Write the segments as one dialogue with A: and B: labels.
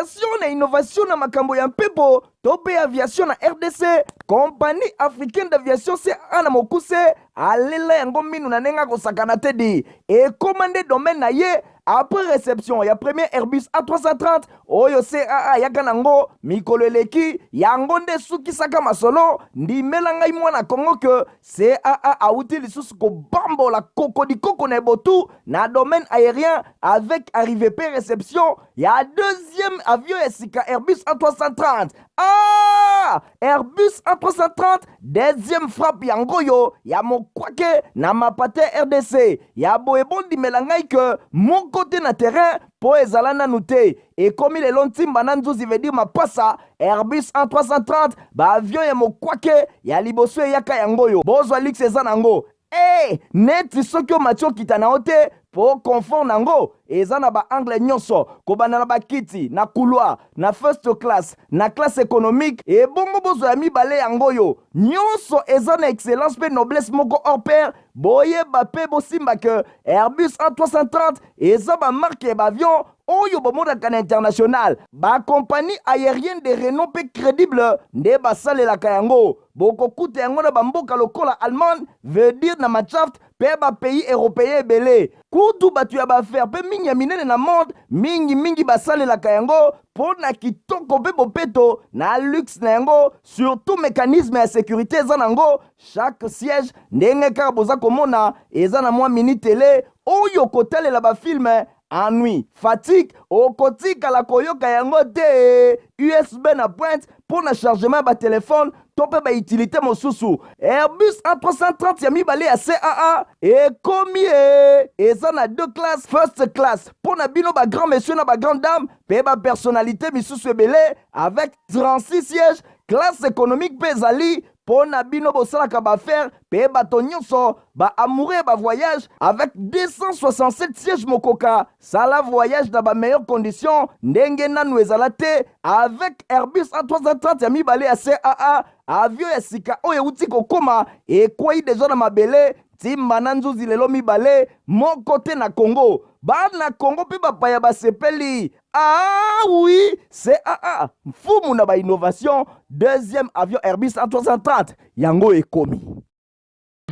A: Félicitation na innovation na makambo ya mpepo to mpe aviation na RDC. Compagnie africaine d'aviation CAA na mokuse alela yango minu na ndenge akosakana te di ekoma nde domaine na ye après réception ya premier Airbus A330 oyo CAA ayaka nango mikolo eleki. Yango nde esukisaka masolo. Ndimela ngai mwana Kongo ke CAA awuti lisusu kobambola kokodikoko na ebotu na domaine aérien avec arrivée pe réception ya deuxième avion ya sika Airbus A330. Ah! Airbus A330 deuxième frappe yango oyo ya mokwake na mapate RDC ya boye. Bondimela ngai ke moko te na terrain mpo ezala nanu te. Ekomi lelo ntimba na nzuzi, veut dire mapasa. Airbus A330, baavion ya mokwake ya liboso eyaka yango oyo. Bozwa luxe eza nango e neti soki omati okita na yo te mpo confort nango eza na baangle nyonso, kobanda na bakiti na couloir, na first class, na classe économique. Ebongo bozwa ya mibale yango oyo, nyonso eza na excellence mpe noblesse moko hors pair. Boyeba mpe bosimba ke Airbus A330 eza bamarque ya baavion oyo bomonaka na international. Bacompagnie aérienne de renom mpe crédible nde basalelaka yango. Bokokuta yango na bamboka lokola Allemagne, veut dire na Mannschaft, mpe bapays européen ebele. Kutu bato ya baaffaire mpe mingi ya minene na monde mingimingi basalelaka yango mpo na kitoko mpe bopeto na luxe na yango. Surtout mécanisme ya sécurité eza nango. Chaque siège, ndenge kaka boza komona, eza na mwa mini télé oyo kotalela bafilm. Ennui, fatigue okotikala koyoka yango te. USB na pointe mpo na chargement ya batelefone to mpe bautilité mosusu. Airbus A330 ya mibale ya CAA ekomi e eza na deux classes: first class mpo na bino bagrand monsieur na bagrand dame mpe bapersonnalité misusu ebele avec 36 sièges. Classe économique mpe ezali mpo na bino bosalaka baaffaire mpe bato nyonso baamoureux ya bavoyage avec 267 sièges. Mokoka sala voyage na bameilleure condition ndenge nanu ezala te avec Airbus A330 ya mibale ya CAA. Avion ya sika oyo euti kokóma, ekwei deja na mabele ntimba na nzuzi lelo mibale moko te na Congo. Bana Congo mpe bapaya basepeli. Ah oui, CAA mfumu na bainnovation. Deuxième avion Airbus A330 yango ekomi.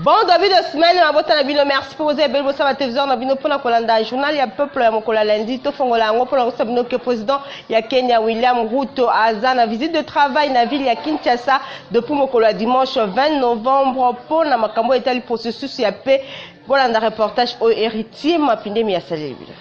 B: Bon début de semaine mabota na bino. Merci mpo boza ebele bosala téléviseur na bino mpona kolanda journal ya peuple ya mokolo ya lundi. Tofongola yango mpona kosa bino ke président ya Kenya William Ruto aza na visite de travail na ville ya Kinshasa depuis mokolo ya dimanche 20 novembre mpona makambo etali processus ya paix. Bolanda reportage oyo Héritier Mapindemi asaleli bino.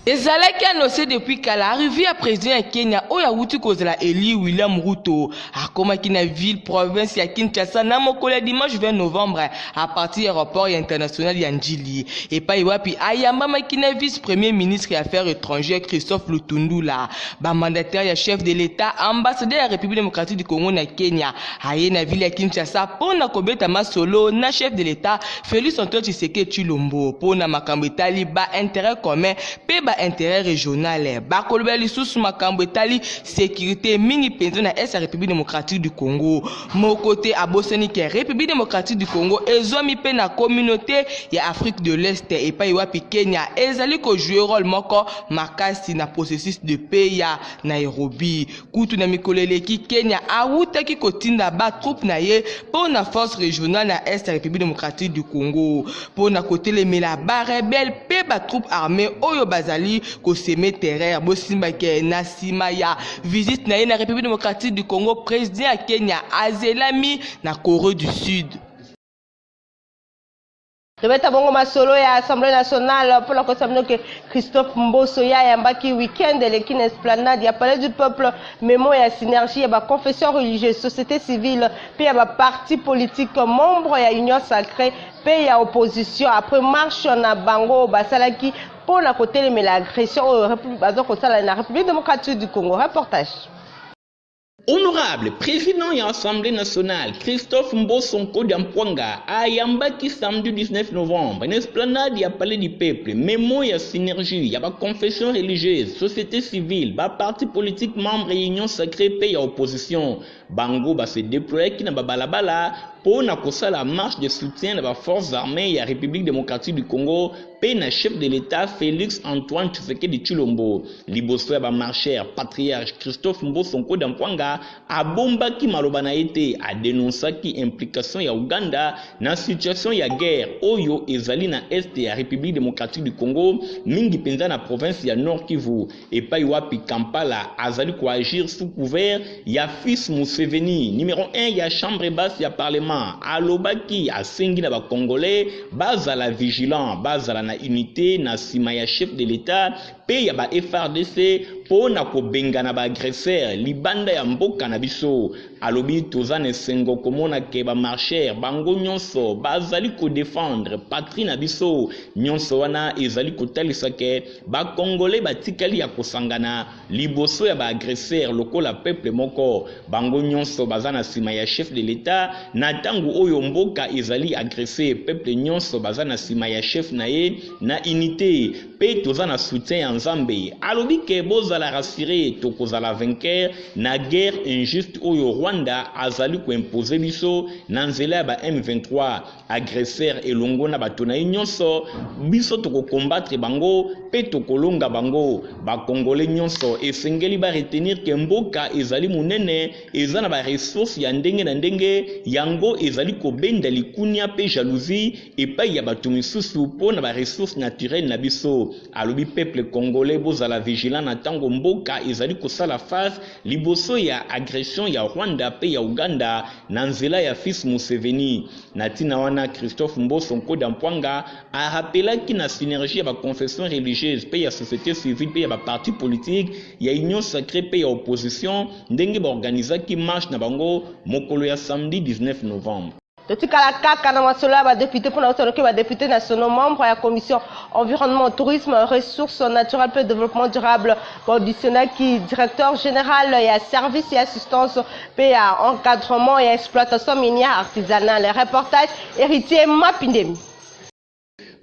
C: Ezalaki annoncé depuis kala, arrivée ya président ya Kenya oyo awuti kozala élu, William Ruto, akomaki na ville province ya Kinshasa na mokolo ya dimanche 20 novembre à partir ya aéroport ya international ya Njili, epai wapi ayambamaki na vice premier ministre ya affaires étrangères Christophe Lutundula, bamandataire ya chef de l'État. Ambassadeur ya République démocratique du Congo na Kenya aye na ville ya Kinshasa mpo na kobeta masolo na chef de l'État Félix Antoine Tshisekedi Tshilombo mpo na makambo etali baintérêt commun mpe baintérêt régional. Bakolobela lisusu makambo etali sécurité, mingi mpenza na est ya République démocratique du Congo. Moko te abosani ke République démocratique du Congo ezwami mpe na Communauté ya Afrique de l'Est, epai wapi Kenya ezali kojouer rôle moko makasi na processus de paix ya Nairobi. Kutu na mikolo eleki, Kenya awutaki kotinda batroupe na ye mpo na force régionale na est ya République démocratique du Congo mpo na kotelemela barebelles mpe batroupe armée oyo bazali kosemer terreur. Bosimbake na nsima ya visite na ye na République démocratique du Congo, président ya Kenya azelami na Corée du Sud.
B: Tobeta bongo masolo ya Assemblée nationale mpona koyebisa bino ke Christophe Mboso ye ayambaki weekend eleki na esplanade ya Palais du Peuple memo ya synergie ya baconfession religieuse, société civile mpe ya baparti politique membre ya Union sacrée mpe ya opposition, après marche na bango basalaki mpona kotelemela agression oyo baza kosala na République démocratique du Congo. Reportage.
D: Honorable président ya Assemblée nationale Christophe Mboso Nkodia Mpwanga ayambaki samedi 19 novembre na esplanade ya Palais du Peuple memo ya synergie ya baconfession religieuse, société civile, baparti politique membre ya Union sacrée mpe ya opposition. Bango base déployaki na babalabala. mpo na kosala marche de soutien na ba forces armées ya République démocratique du Congo mpe na chef de l'État Félix Antoine Tshisekedi Tshilombo. Liboso ya ba marcheurs, patriarche Christophe Mboso Nkodia Mpwanga abombaki maloba na ye te, adenonsaki implication ya Uganda na situation ya guerre oyo ezali na est ya République démocratique du Congo, mingi mpenza na province ya Nord Kivu, epai wapi Kampala azali koagir sous couvert ya fils Museveni. Numéro 1 ya chambre basse ya parlement alobaki, asengi na bacongolais bazala vigilant, bazala na unité na nsima ya chef de l'État mpe ya ba FARDC mpo na kobengana baagresseur libanda ya mboka na biso. Alobi toza na esengo komona ke bamarcheurs bango nyonso bazali kodefendre patrie na biso. Nyonso wana ezali kotalisa ke bacongolais batikali ya kosangana liboso ya baagresseur lokola peuple moko. Bango nyonso baza na nsima ya chef de l'État na ntango oyo mboka ezali agressé. Peuple nyonso baza na nsima ya chef na ye na unité, mpe toza na soutien ya Nzambe. Alobi ke bozala rassuré, tokozala vainqueur na guerre injuste oyo Rwanda azali koimpose biso na nzela ya ba M23 agresseur elongo na bato na ye nyonso. Biso tokokombattre bango mpe tokolonga bango. Bakongole nyonso esengeli baretenir ke mboka ezali monene, eza na baressource ya ndenge na ndenge. Yango ezali kobenda likunia mpe jalousie epai ya bato misusu mpo na baressource naturelle na biso. Alobi peuple congolais bozala vigilant na ntango mboka ezali kosala face liboso ya agression ya Rwanda mpe ya Uganda na nzela ya fils Museveni. Na ntina wana, Christophe Mboso Nkodia Mpwanga arapelaki na synergie ya baconfession religieuse mpe ya société civile mpe ya baparti politique ya Union sacrée mpe ya opposition ndenge baorganizaki marche na bango mokolo ya samedi 19 novembre.
B: Totikala kaka na masolo ya badéputé mpona kotaloki badéputé nationaux membre ya commission environnement, tourisme, ressources naturelles mpe développement durable baauditionnaki directeur général ya service ya assistance mpe ya encadrement ya exploitation minière artisanale. Reportage, Héritier Mapindemi.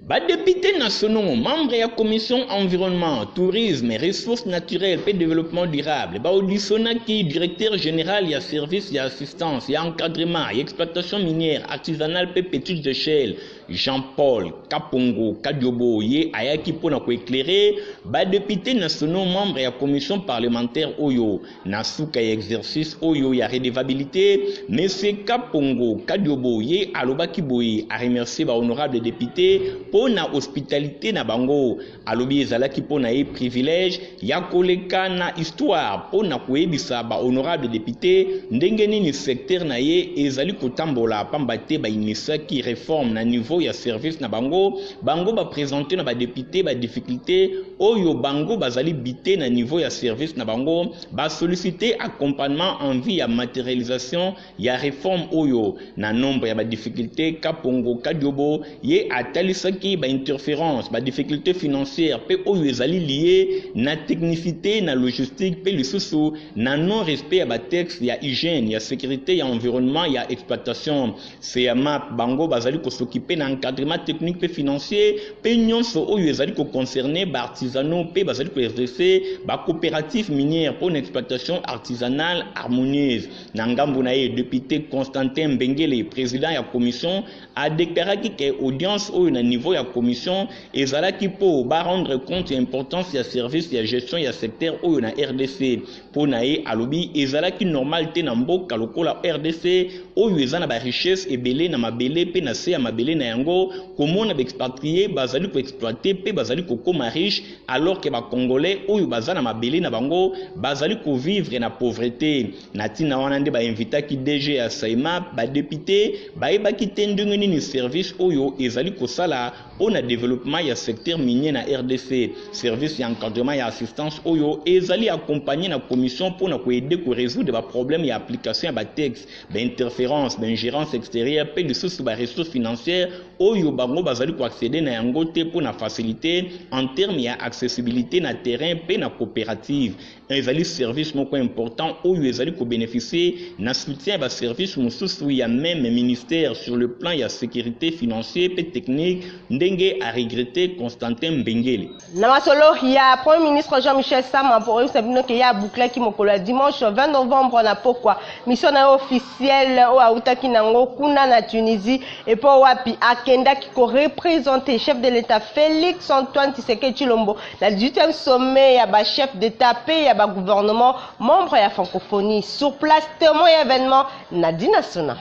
D: Badéputé nationaux membre ya commission environnement, tourisme, ressources naturelles mpe développement durable baauditionnaki directeur général ya service ya assistance, ya encadrement ya exploitation minière artisanale mpe petite échelle, Jean-Paul Kapongo Kadiobo. Ye ayaki mpona koéclairer badéputé nationaux membre ya commission parlementaire oyo na suka ya exercice oyo ya redevabilité. Monsieur Kapongo Kadiobo, ye alobaki boye, aremercier bahonorable député mpo na hospitalité na bango. Alobi ezalaki mpo na ye privilège ya koleka na histoire mpo na koyebisa bahonorable député ndenge nini secteur na ye ezali kotambola, pamba te bainitiaki réforme na niveau ya service na bango. Bango baprésente na badéputé badifficulté oyo bango bazali bite na niveau ya service na bango, basollicite accompagnement en vue ya matérialisation ya réforme oyo. Na nombre ya badifficulté, Kapongo Kadiobo ye atalisaki bainterférence, badifficulté financière mpe oyo ezali lié na technicité, na logistique, mpe lisusu na non respect ya batexte ya hygiène, ya sécurité, ya environnement, ya exploitation. SEAMAP, bango bazali kos'occuper na encadrement technique mpe financier mpe nyonso oyo ezali koconcerne baartisanaux mpe bazali koexercer bacoopérative minière mpo na exploitation artisanale harmonieuse. Na ngambo na ye, député Constantin Mbengele, président ya commission, adeklaraki ke audience oyo na niveau ya commission ezalaki mpo barendre compte ya importance ya service ya gestion ya secteur oyo na RDC. Mpo na ye, alobi ezalaki normal te na mboka lokola RDC oyo eza na barichesse ebele na mabele mpe na se ya mabele na yango, komona baexpatrie bazali koexploite mpe bazali kokóma riche, alors ke bacongolais oyo baza na mabele na bango bazali kovivre na pauvreté. Na ntina wana nde bainvitaki DG ya SAEMAP. Badéputé bayebaki te ndenge nini service oyo ezali kosala mpo na développement ya secteur minier na RDC. Service ya encadrement ya assistance oyo ezali accompagné na commission mpo na koaider korésoudre baproblème ya application ya batexte, bainterférence, baingérence extérieure mpe lisusu baressources financières oyo bango bazali koaccéder na yango te mpo na facilité en terme ya accessibilité na terrain mpe na coopérative. Ezali service moko important oyo ezali kobénéficie na soutien ya baservice mosusu ya même ministère sur le plan ya sécurité financier mpe technique. Ndenge ndenge a regretter Constantin Mbengele.
B: Na masolo ya Premier ministre Jean-Michel Sama mpo oyebisa bino ke ye abouclaki mokolo ya dimanche 20 novembre na pokwa mission na ye officielle oyo awutaki nango kuna na Tunisie epo wapi akendaki ko représenter chef de l'État Félix Antoine Tshisekedi Tshilombo na 18e sommet ya ba chef d'État pe ya ba gouvernement membre ya francophonie. Sur place témoin ya événement Nadina Sona.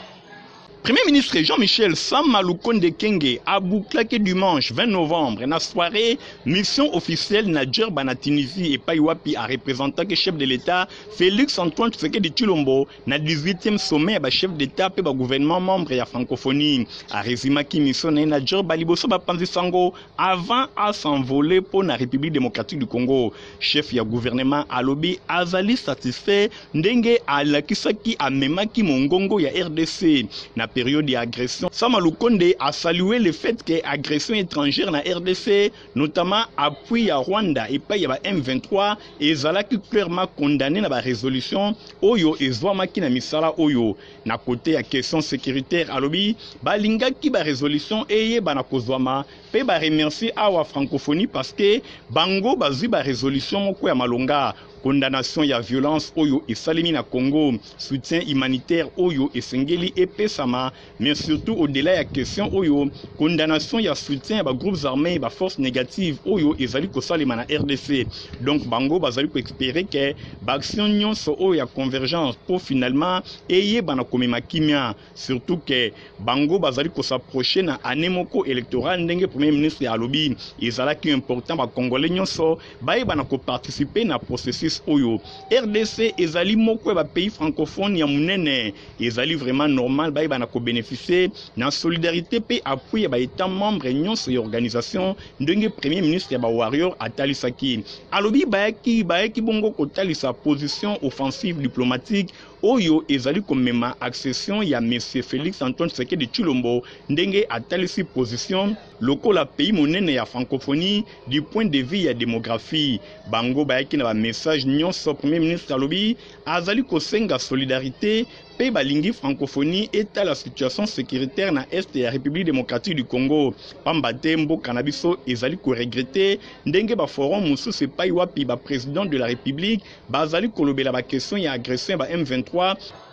D: Premier ministre Jean-Michel Sama Lukonde Kenge abouclaki dimanche 20 novembre na soirée mission officielle na Djerba na Tunisie epai wapi arepresentaki chef de l'État Félix Antoine Tshisekedi Tshilombo na 18e sommet ya ba chef d'État pe ba gouvernement membre ya francophonie. Aresumaki mission na ye na Djerba liboso bapanzi sango avant a s'envoler mpo na République démocratique du Congo. Chef ya gouvernement alobi azali satisfait ndenge alakisaki amemaki mongongo ya RDC na periode ya agression. Sama Lukonde a salué le fait que agression étrangère na RDC, notamment appui ya Rwanda epai ya ba M23, ezalaki clairement condamné na ba résolution oyo ezwamaki na misala oyo. Na kote ya question sécuritaire, alobi balingaki ba résolution eyebana kozwama pe ba remercier awa francophonie parce que bango bazwi ba résolution moko ya malonga, condamnation ya violence oyo esalemi na Congo, soutien humanitaire oyo esengeli epesama, mais surtout au-delà ya question oyo, condamnation ya soutien ya ba groupes armés, ba forces négatives oyo ezali kosalema na RDC. Donc bango bazali ko espérer que ba action nyonso oyo ya convergence po finalement eyebana komema kimia, surtout que bango bazali ko s'approcher na année moko électorale ndenge premier ministre alobi ezalaki important ba congolais nyonso bayebana ko participer na processus oyo. RDC ezali moko ya ba pays francophone ya monene, ezali vraiment normal bayebana ko bénéficier na solidarité pe appui ya ba états membres nyonso ya organisation ndenge premier ministre ya ba warrior atalisaki. Alobi bayaki bongo kotalisa position offensive diplomatique oyo ezali komema accession ya monsieur Félix Antoine Tshisekedi Tshilombo ndenge atalisi position lokola pays monene ya francophonie du point de vue ya démographie. Bango bayaki na ba message nyonso. Premier ministre alobi azali kosenga solidarité pe balingi francophonie etala situation sécuritaire na est ya République démocratique du Congo. Pamba te mboka na biso ezali koregretter ndenge ba forum mosusu epai wapi ba président de la République bazali kolobela ba question ya agression ya ba M23.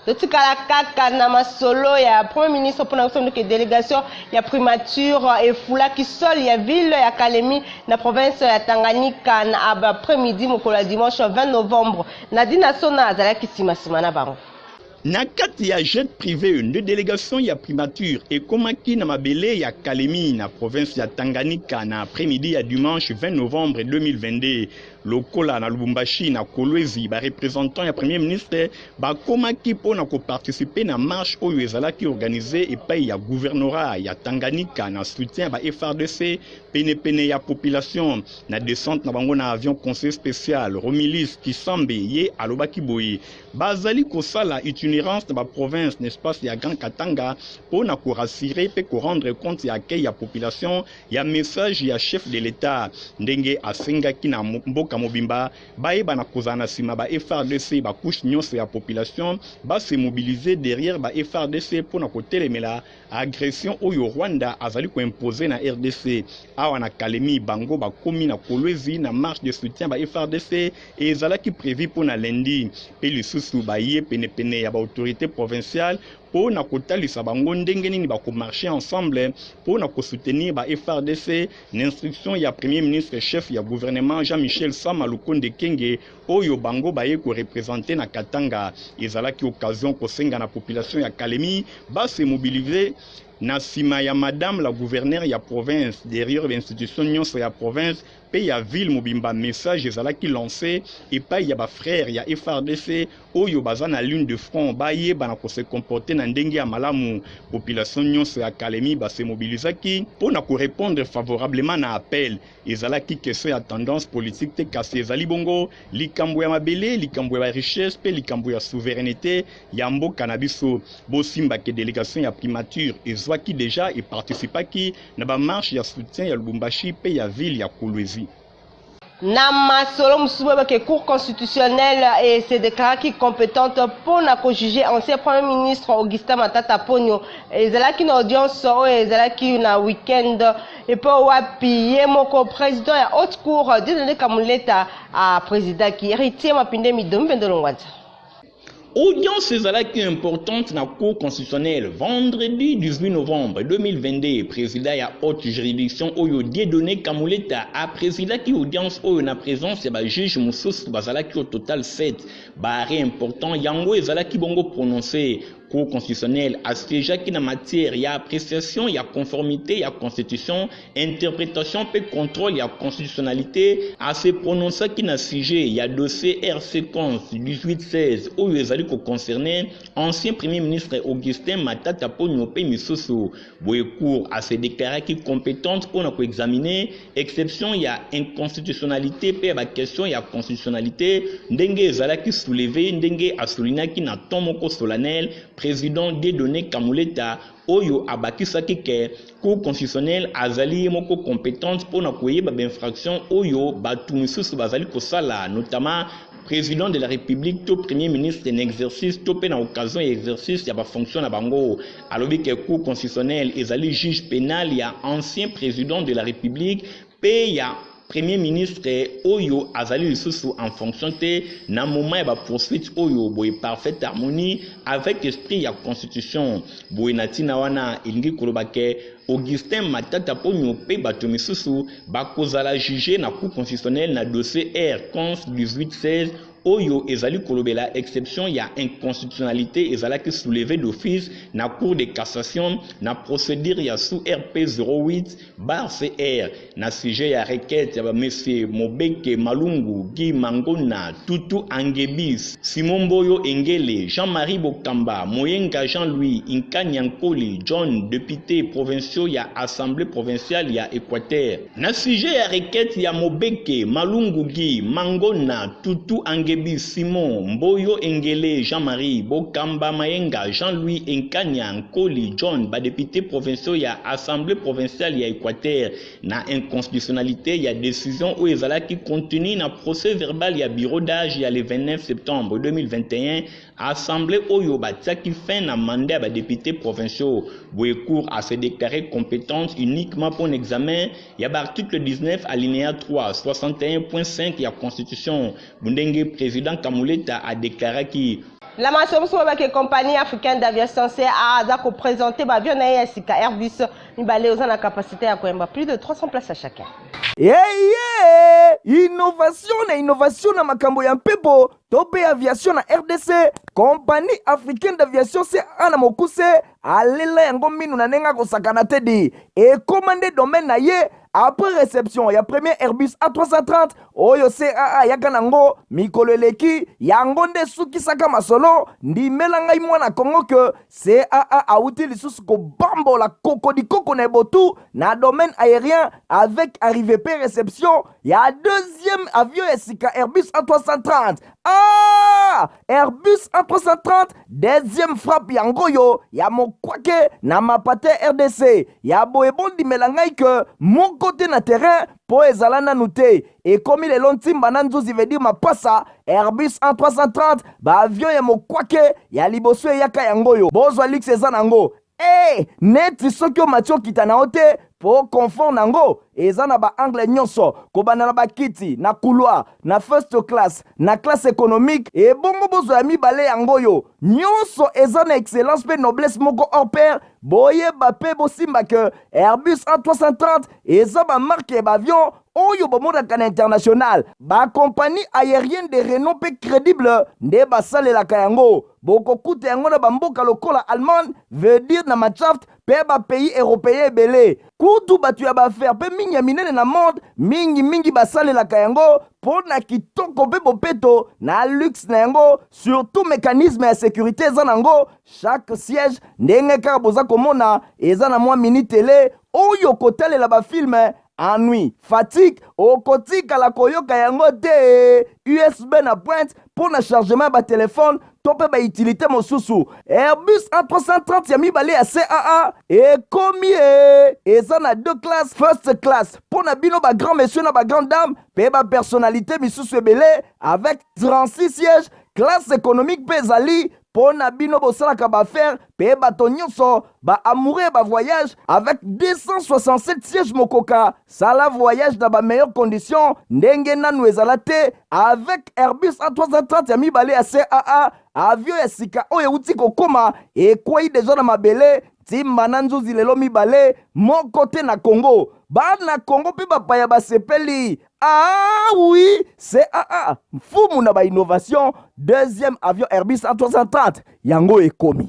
B: Totikala kaka na masolo ya premier ministre mpona biso ndoke délégation ya primature efulaki sol ya ville ya Kalemi na province ya Tanganyika na après-midi mokolo ya dimanche 20 novembre. Nadina Sona azalaki nsima-nsima na bango.
D: Na kati ya jet privé nde délégation ya primature ekomaki na mabele ya Kalemi na province ya Tanganyika na après-midi ya dimanche 20 novembre 2022. Lokola na Lubumbashi na Kolwezi, ba représentant ya premier ministre bakomaki mpona koparticiper na marche oyo ezalaki organisé epai ya gouvernorat ya Tanganyika na soutien ya ba FARDC penepene ya population. Na descente na bango na avion, conseiller spécial Romilis Kisambe ye alobaki boye: bazali kosala itinérance na baprovince na espace ya Grand Katanga mpona korassurer mpe korendre compte ya accueil ya population ya message ya chef de l'État ndenge asengaki na mboka mobimba bayeba na kozala na nsima ba FARDC, bacouche nyonso ya population base mobiliser derrière ba FARDC mpona kotelemela agression oyo Rwanda azali koimposer na RDC. Awa na Kalemi, bango bakomi na Kolwezi na marche de soutien ba FARDC ezalaki prévu mpona lundi, mpe lisusu baye penepene ya baautorité provinciale mpo na kotalisa bango ndenge nini bakomarcher ensemble mpo na kosoutenir ba FARDC na instruction ya premier ministre chef ya gouvernement Jean-Michel Sama Lukonde Kenge oyo bango baye koreprésenter na Katanga. Ezalaki occasion kosenga na population ya Kalemi base mobiliser na nsima ya madame la gouverneure ya province, derrière bainstitution nyonso ya province mpe ya ville mobimba. Message ezalaki lancé epai ya bafrère ya FARDC oyo baza na ligne de front, bayeba na kose comporter na ndenge ya malamu. Population nyonso ya Kalemi base mobilisaki mpo na korépondre favorablement na appel. Ezalaki question ya tendance politique te, kasi ezali bongo likambo ya mabele, likambo ya barichesse mpe likambo ya souveraineté ya mboka na biso. Bosimbake délégation ya primature ezwaki déjà eparticipaki na bamarche ya soutien ya Lubumbashi mpe ya ville ya Kolwezi.
B: Na masolo mosusu, boyebake Cour constitutionnelle e se déclaraki compétente mpo na kojuge ancien Premier ministre Augustin Matata Ponyo. Ezalaki na audience oyo ezalaki na week-end epo wapi ye moko président ya haute cour Dieudonné Kamuleta aprésidaki. Héritier Mapinde Midomi Bendolongwanza.
D: Audience ezalaki importante na Cour constitutionnelle vendredi 18 novembre 2022. Président ya haute juridiction oyo Dieudonné Kamuleta aprésidaki audience oyo na présence ya bajuge mosusu bazalaki au total 7. Baarrêt important yango ezalaki bongo prononcé. Cour constitutionnelle asiégeaki na matière ya appréciation ya conformité ya Constitution, interprétation mpe contrôle ya constitutionnalité. Ase prononçaki na sujet ya dossier RC Cons 1816 oyo ezali koconcerne ancien Premier ministre Augustin Matata Ponyo mpe misusu. Boye cour ase déclaraki compétente mpona koexamine exception ya inconstitutionnalité mpe ya baquestion ya constitutionnalité ndenge ezalaki soulevé, ndenge asoulignaki na ton moko solennel président Dieudonné Kamuleta, oyo abakisaki ke Cour constitutionnelle azali ye moko compétente mpona koyeba bainfraction oyo bato misusu bazali kosala, notamment président de la République to Premier ministre na exercice to mpe na occasion ya exercice ya bafonction na bango. Alobi ke Cour constitutionnelle ezali juge pénal ya ancien président de la République mpe ya Premier ministre oyo azali lisusu en fonction te na moment ya bapoursuite oyo. Boye parfaite harmonie avec esprit ya Constitution. Boye na ntina wana elingi koloba ke Augustin Matata Ponyo mpe bato misusu bakozala juge na Cour constitutionnelle na dossier R Cons 1816 oyo ezali kolobela exception ya inconstitutionnalité ezalaki soulevé d'office na Cour de cassation na procédure ya sous RP 08 barre CR na sujet ya requête ya bamessieurs Mobeke Malungu Guy, Mangona Tutu Angebis, Simon Mboyo Engele, Jean-Marie Bokamba Moyenga, Jean-Louis Inkanya Nkoli John, député provinciaux ya Assemblée provinciale ya Équateur. Na sujet ya requête ya Mobeke Malungu Guy, Mangona Tutu Angebi, Simon Mboyo Engele, Jean-Marie Bokamba Mayenga, Jean-Louis Enkanya Nkoli John, badéputé provinciaux ya Assemblée provinciale ya Équateur, na inconstitutionnalité ya décision oyo ezalaki contenu na procès verbal ya bureau d'âge ya le 29 septembre 2021, assemblée oyo batiaki fin na mandat ya badéputé provinciaux. Boye cour a se déclaré compétente uniquement pour examen ya baarticle 19 alinéa 3, 61.5 ya Constitution, ndenge président Kamuleta adéclaraki.
B: La masolo mosusu, babaki Compagnie africaine d'aviation CAA aza koprésente baavion na ye ya sika Airbus mibale oza na capacité ya koyamba plus de 300 places à chacun.
A: Eye innovation na innovation na makambo ya mpepo to mpe aviation na RDC, Compagnie africaine d'aviation CAA na mokuse alela yango minu na ndenge akosakana te di ekóma nde domaine na ye. Après réception ya premier Airbus A330 oyo CAA ayaka nango mikolo eleki, yango nde esukisaka masolo. Ndimela ngai mwana Kongo ke CAA awuti lisusu kobambola kokodikoko na ebotu na domaine aérien avec arrivée pe réception ya deuxième avion ya sika Airbus A330. Ah, Airbus A330 deuxième frappe yango oyo ya mokwake na mapate RDC. Ya boye, bondimela ngai ke moko te na terrain mpo ezala nanu te. Ekomi lelo ntimba na nzuzi, veut dire mapasa Airbus A330, baavion ya mokwake ya liboso eyaka yango oyo. Bozwa luxe eza nango e neti soki omati okita na yo te mpo confort nango eza na baangle nyonso, kobanda na bakiti na couloir, na first class, na classe économique. Ebongo bozwa ya mibale yango oyo nyonso eza na excellence mpe noblesse moko hors pair. Boyeba mpe bosimba ke Airbus A330 eza bamarque ya baavion oyo bomonaka na international. Bakompagnie aérienne de renom mpe crédible nde basalelaka yango. Bokokuta yango na bamboka lokola Allemagne, veut dire na Mannschaft, mpe bapays européen ebele. Kutu bato ya baaffaire mpe mingi ya minene na monde mingimingi basalelaka yango mpo na kitoko mpe bopeto na luxe na yango, surtout mécanisme ya sécurité eza nango. Chaque siège, ndenge kaka boza komona, eza na mwa mini télé oyo kotalela bafilme. Ennui, fatigue, okotikala koyoka yango te. USB na pointe mpo na chargement ya ba telephone to mpe ba utilité mosusu. Airbus A330 ya mibale ya CAA ekomi e eza na deux classes, first class mpo na bino ba grand monsieur na ba grande dame mpe ba personnalité misusu ebele avec 36 sièges. Classe économique mpe ezali mpo na bino bosalaka baaffaire mpe bato nyonso ba amoureux ya ba voyage avec 267 sièges mokoka sala voyage na ba meilleures conditions ndenge nanu ezala te avec Airbus A330 ya mibale ya CAA avion ya sika oyo euti kokoma ekwei deja na mabele ntimba na nzuzi lelo mibale moko te na Congo. Bana Congo mpe bapaya basepeli. Ah oui, CAA mfumu na ba innovation, deuxième avion Airbus A330 yango ekomi.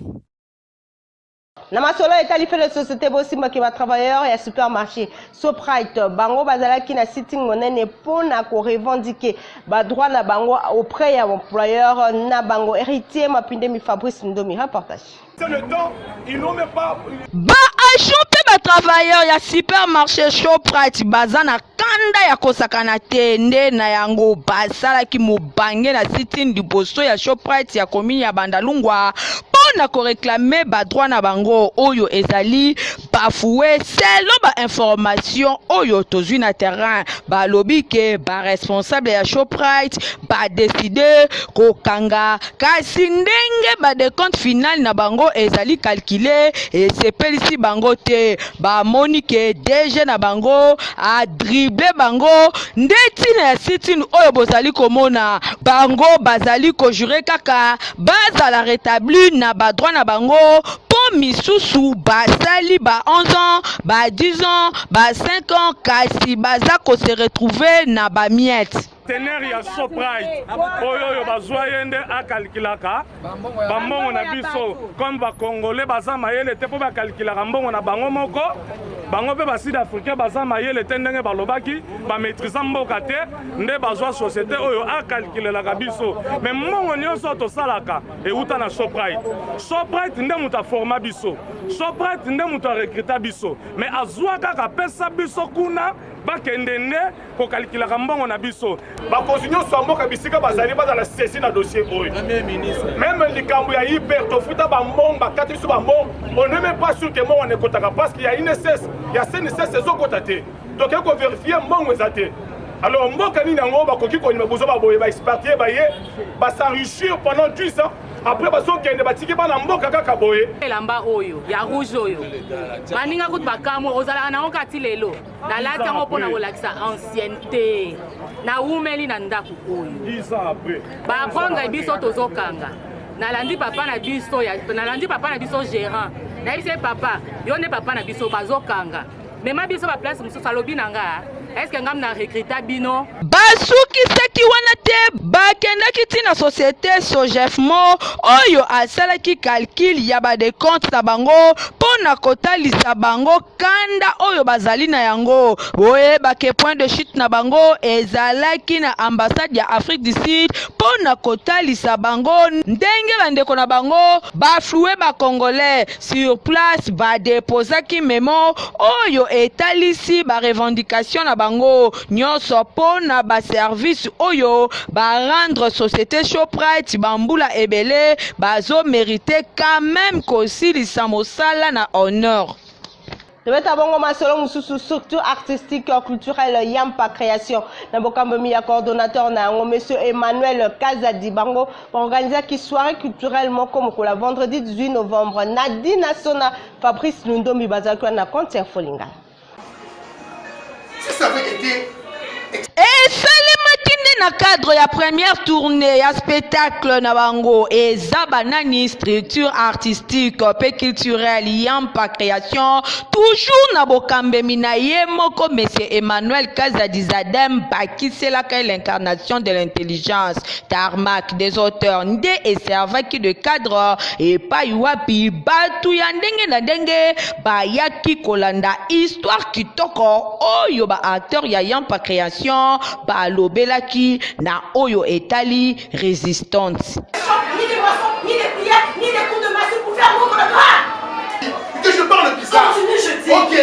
B: Na masolo etali fele société, bosimbaki batravailleur ya supermarché Shoprite, bango bazalaki na sitting monene mpo na korevendiquer badroit na bango auprès ya employeur na bango. Héritier Mapindemi, Fabrice Ndomi, reportage.
C: Ba agent mpe ba travailleur ya supermarché Shoprite baza na kanda ya kosakana te. Nde na yango basalaki mobange na sit-in liboso ya Shoprite ya commune ya Bandalungwa mpo na koreklame badroit na bango oyo ezali bafoué. Selon ba information oyo tozwi na terrain, balobi ke ba responsable ya Shoprite badeside kokanga, kasi ndenge ba decompte final na bango ezali calcule esepelisi bango te. Bamoni ke DG na bango adrible bango. Nde ntina ya sit-in oyo bozali komona. Bango bazali kojure kaka bazala rétabli na badroit na bango, mpo misusu basali ba 11 ans, ba 10 ans, ba 5 ans, kasi baza kose retrouver na bamiettes.
E: Teneur ya Shoprite oyo bazwa ye nde akalkulaka bambongo na biso. Comme bacongolais baza mayele te mpo bakalkulaka mbongo na bango moko, bango mpe basud africain baza mayele te, ndenge balobaki bamaîtrisa mboka te, nde bazwa société oyo akalkulelaka biso. Mais mbongo nyonso tosalaka euta na Shoprite. Shoprite nde moto aforma biso, Shoprite nde moto arekruta biso, mais azwa kaka apesa biso kuna, bakende nde kokalkulaka mbongo na biso.
F: Bakonzi nyonso ya mboka bisika bazali bazala sesi na dossier oyo. Même likambo ya IPR, tofuta bambongo, bakati biso bambongo, on n'est même pas sûr que mbongo wana ekotaka, parce que ya INSS, ya CNSS ezokota te. Tokoki kovérifier, mbongo eza te. Alors mboka nini yango bakoki kondima bozo baboye baexpatriés baye bas'enrichir pendant 10 ans, après bazokende, batiki bana mboka kaka boye?
G: Elamba oyo ya rouge oyo, baninga kutu bakamwe, ozalaka nango kati lelo. Nalati yango mpona kolakisa ancienneté, nawumeli na ndako oyo. Baapprendre biso tozokanga. Nalandi papa na biso, nalandi papa na biso gérant, nayebisi ye: "Papa, yo nde papa na biso, bazokanga, mema biso baplace mosusu." Alobi na nga: "Est-ce ngam na recruta bino?"
C: Basukisaki wana te, bakendaki ntina société Sogefmo oyo asalaki calcul ya badecompte na bango mpo na kotalisa bango kanda oyo bazali na yango. Boyebake point de chute na bango ezalaki na ambassade ya Afrique du Sud mpo na kotalisa bango ndenge bandeko na bango baflouer bacongolais. Sur place badepozaki memo oyo etalisi barevendication na bango nyonso mpo na baservice oyo barendre société Shoprite bambula ebele. Bazomérite quand même kosilisa mosala na honneur.
B: Tobeta bongo masolo mosusu, surtout artistique culturel Yampa Création na bokambomi ya coordonnateur na yango, monsieur Emmanuel Kazadi. Bango baorganizaki soirée culturelle moko mokolo ya vendredi 18 novembre. Nadina Sona, Fabrice Lundombi bazalaki wana na compte ya Folingala.
H: Si ça avait été
C: Esalemaki nde na cadre ya première tournée ya spectacle na bango. Eza banani? Structure artistique mpe culturelle Yampa Création, toujours na bokambemi na ye moko monsieur Emmanuel Kazadizadem, bakiselaka l'incarnation de l'intelligence, Tarmac des auteurs. Nde eservaki de cadre epai wapi bato ya ndenge na ndenge bayaki kolanda histoire kitoko oyo baacteur ya Yampa Création balobelaki na oyo etali résistance.
I: Ni des boissons, ni des prières, ni des coups de massue pour faire moudre le drap.
H: Que je parle bizarre.
I: Continue, je dis.
H: Ok.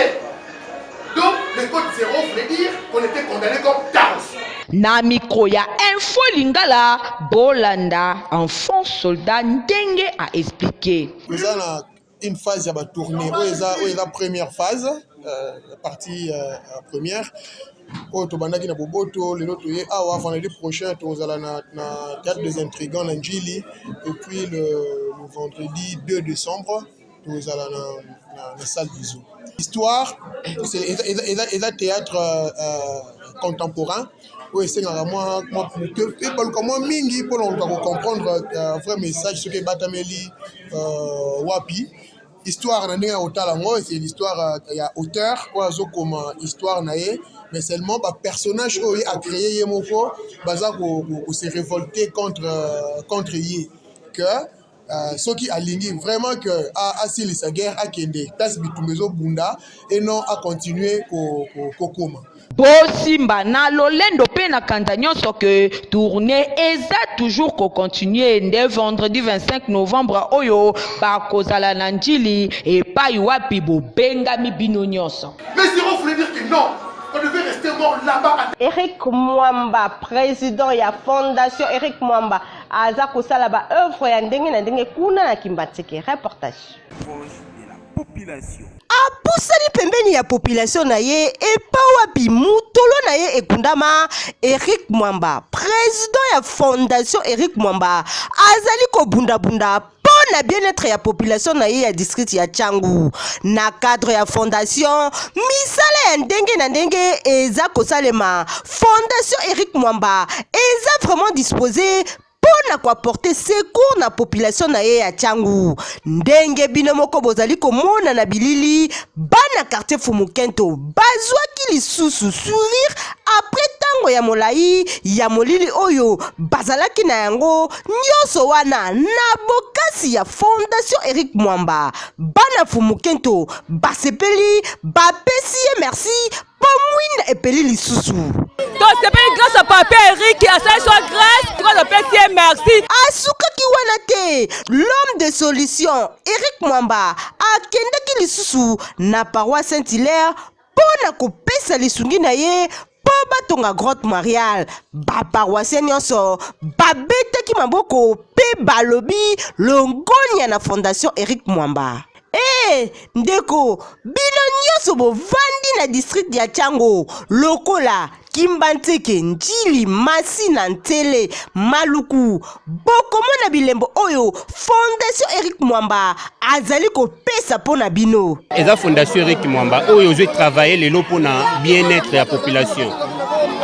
H: Donc, Le code zéro voulait dire qu'on était condamné comme Taos.
C: Na micro ya Info Lingala, bolanda enfant soldat ndenge a expliquer.
H: Eza na une phase ya ba tournée oyo eza oyo eza première phase euh, partie euh, première oyo tobandaki na boboto lelo toye awa vendredi prochain tozala na, na théâtre des intrigants na njili et puis le, le vendredi 2 décembre tozala na, na, na salle du zoo histoire eza théâtre euh, euh, contemporain oyo esengaka mwa moke ebaluka mwa mingi mpona koluka kocomprendre euh, vrai message soki ebatameli euh, wapi histoire na ndenge ya kotala yango c'est l'histoire euh, ya auteur oyo azokoma histoire na ye mais seulement bapersonnage oyo ye acréé ye moko baza kose révolter contre, contre ye que Euh, soki alingi vraiment que asilisa guerre akende place bitumba ezobunda et non acontinue kokoma.
C: Bosimba na lolendo pe na kanda nyonso que tournee eza toujours ko continuer nde vendredi 25 novembre oyo bakozala na Ndjili epayi wapi bobengami bino nyonso.
H: Mais Zero voulait dire que non, on devait rester mort là-bas.
B: Eric Mwamba, président ya Fondation Eric Mwamba, aza kosala ba œuvre ya ndenge na ndenge kuna na Kimbanseke. Reportage. Apusani pembeni ya population na ye epa wapi mutolo na ye ekundama. Eric Mwamba, president ya Fondation Eric Mwamba, azali kobundabunda mpo na bien-être ya population na ye ya district ya Tshangu. Na cadre ya fondation, misala ya ndenge na ndenge eza kosalema. Fondation Eric Mwamba eza vraiment disposé mpo na koaporte secours na population na ye ya Tshangu. Ndenge bino moko bozali komona na bilili, bana quartier Fumukento bazwaki lisusu sourire après ntango ya molai ya molili oyo bazalaki na yango. Nyonso wana na bokasi ya Fondation Eric Mwamba. Bana Fumukento basepeli, bapesi ye merci mpo mwinda epeli lisusu.
J: Tosepeli grâce à papa Eric, asali so grâce, topesi ye merci.
B: Asukaki wana te, l'homme de solution Eric Mwamba akendaki lisusu na paroisse Saint-Hilaire mpo na kopesa lisungi na ye mpo batonga grotte mariale. Baparoissien nyonso babetaki maboko mpe balobi longonya na Fondation Eric Mwamba. Ee ndeko, bino nyonso bovandi na district ya Tshangu lokola Kimbanseke, Ndjili, Masina, Nsele, Maluku, bokomona bilembo oyo Fondation Eric Mwamba azali kopesa mpo na bino.
K: Eza Fondation Eric Mwamba oyo ozwi travailler lelo mpo na bien-être ya population.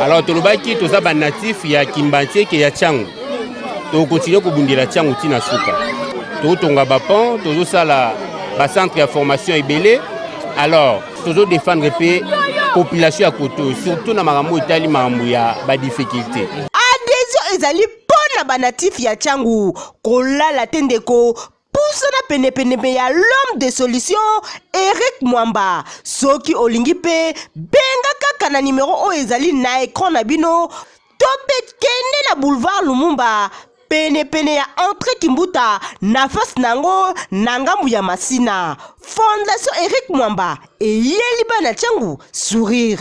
K: Alors tolobaki toza ba natif ya Kimbanseke ya Tshangu, tokokontinue kobundela Tshangu ntina suka. Tozotonga ba pont, tozosala ba centre ya formation ebele. Alors tozodefendre mpe population ya koto, surtout na makambo etali makambo ya ba difficulté.
B: Adhesion ezali mpo na banatif ya Tshangu. Kolala te ndeko, pusana penepene ya l'homme de solution Eric Mwamba. Soki olingi mpe benga kaka na nimero oyo ezali na ecran na bino, to mpe kende na boulevard Lumumba penepene ya entrée Kimbuta na face na yango na ngambu ya Masina. Fondation Eric Mwamba eyeli bana Tshangu sourire.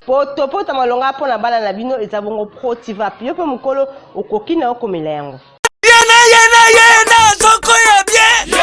B: Potopota malonga mpo na bana na bino eza bongo Protivap. Yo mpe mokolo okoki na yo komela yango.
L: Yena yena yena azokoya bien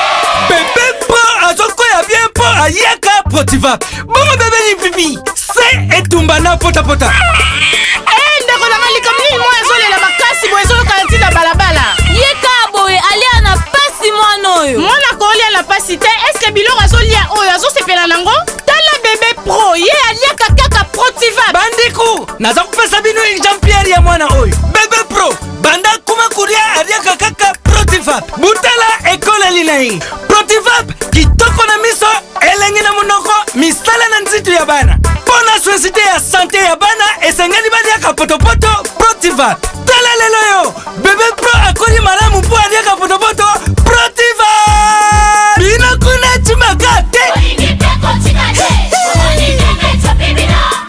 L: bebe mpo azokoya bien mpo ayaka protivap bongo bebe lipipi se etumba na potapota.
M: Eh, ndeko nanga, likambo nini mwa ezolela makasi boye, ezoyoka ntina balabala?
N: Ye kaka boye alia na pasi mwana oyo.
M: Mwana kolia na pasi te, eske biloko azolia oyo azosepela nango? Tala bebe pro, ye aliaka kaka Protivap.
L: Bandeko, naza kopesa bino exemplaire ya mwana oyo bebe pro. Banda kuma kolia aliaka kaka Protivap. Butala ekoleli na ye Protivap, kitoko na miso, elengi na monoko, misala na nzitu ya bana. Mpo na société ya sante ya bana, esengeli baliaka potopoto Protivap. Tala lelo yo bebe pro akoli malamu mpo aliaka potopoto Protivap. Bino kuna timaka te.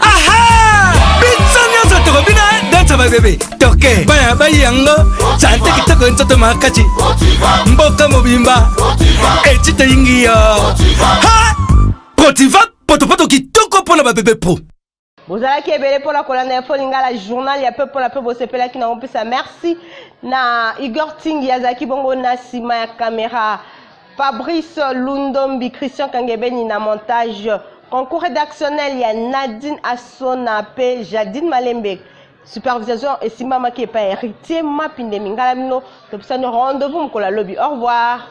L: Aha, biso nyonso tokobina dansa babebe. Ok bana bayi yango sante kitoko nzoto makasi mboka mobimba eti toyingi yo Ha! Protiva potopoto kitoko mpo na babebe pro.
B: Bozalaki ebele mpo na kolanda Info Lingala, journal ya peuple na pe bosepelaki na kopesa merci na Igor Tingi azalaki bongo na sima ya camera, Fabrice Lundombi, Christian Kangebeni na montage, concours rédactionnel ya Nadine Asona pe Jadine Malembe. Supervision esimbamaki epai ya Héritier Mapinde Mingala bino topesani rendez-vous mokolo ya lobi. Au revoir.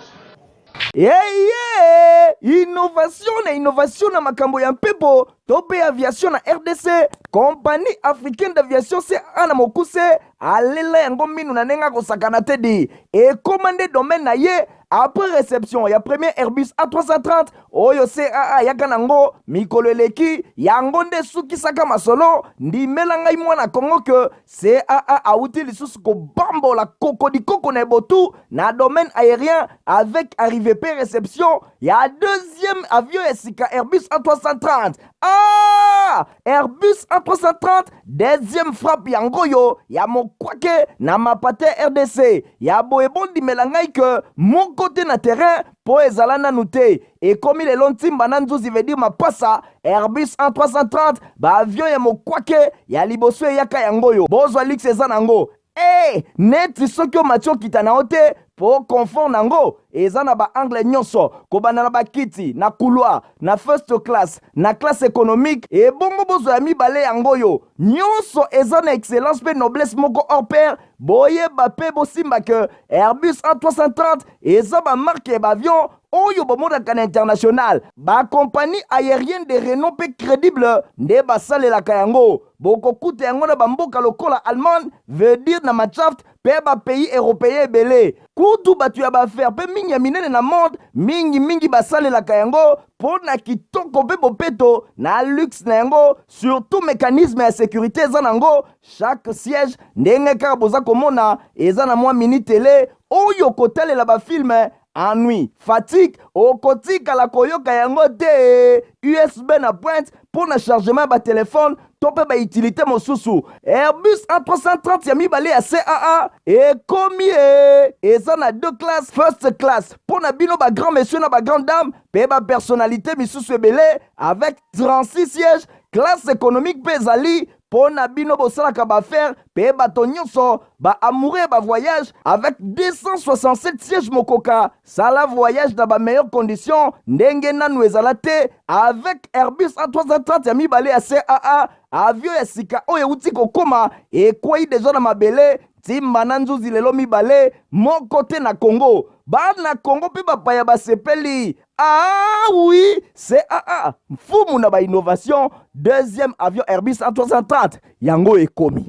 A: Eye innovation na innovation na makambo ya mpepo to mpe aviation na rdc compagnie africaine d'aviation caa na mokuse alela yango minu na ndenge akosakana te di ekoma nde domaine na ye après reception ya premier airbus a330 oyo caa ayaka nango mikolo eleki yango nde esukisaka masolo ndimela ngai mwana congo ke CAA awuti lisusu kobambola kokodikoko na ebotu na domaine aérien avec arrivée pe reception ya deuxième avion ya sika Airbus A330. Ah! Airbus A330 deuxième frappe yango oyo ya mokwake na mapate RDC ya boye bondimela ngai ke moko te na terrain po ezala nanu te ekomi lelo ntimba na nzuzi veut dire mapasa Airbus A330 ba avion ya mokwake ya liboso eyaka yango oyo bozwa luxe eza nango eh neti soki omati okita na yo te po confort nango eza na ba angle nyonso kobanda na bakiti na couloir na first class na classe économique ebongo bozwa ya mibale yango oyo nyonso eza na excellence pe noblesse moko hors pair boyeba pe bosimba ke Airbus A330 eza ba marque ya ba avion oyo bomonaka na international ba compagnie aérienne de renom pe credible nde basalelaka yango bokokuta yango na bamboka lokola Allemagne veut dire na Mannschaft pe ba pays européen ebele kutu bato ya baaffaire pe mingi ya minene na monde mingi mingi basalelaka yango mpo na kitoko mpe bopeto na luxe na yango surtout mécanisme ya sécurité eza nango chaque siège ndenge kaka boza komona eza na mwa mini tele oyo kotalela bafilme ennui fatigue okotikala koyoka yango te usb na pointe mpo na chargement ya batelefone to mpe bautilité mosusu airbus a330 ya mibale ya caa ekomi e eza na deux classes first class mpo na bino bagrand monsieur na bagrand dame mpe bapersonnalité misusu ebele avec 36 sièges classe économique mpe ezali mpo na bino bosalaka baaffaire mpe bato nyonso ba amoureux ya bavoyage avec 267 sièges mokoka sala voyage na bameilleure condition ndenge nanu ezala te avec airbus a330 ya mibale ya caa avion ya sika oyo euti kokoma ekwei deja na mabele ntimba na nzuzi lelo mibale moko te na congo bana congo mpe bapaya basepeli Ah oui, CAA, mfumu na ba innovation, deuxième avion Airbus A330 yango ekomi.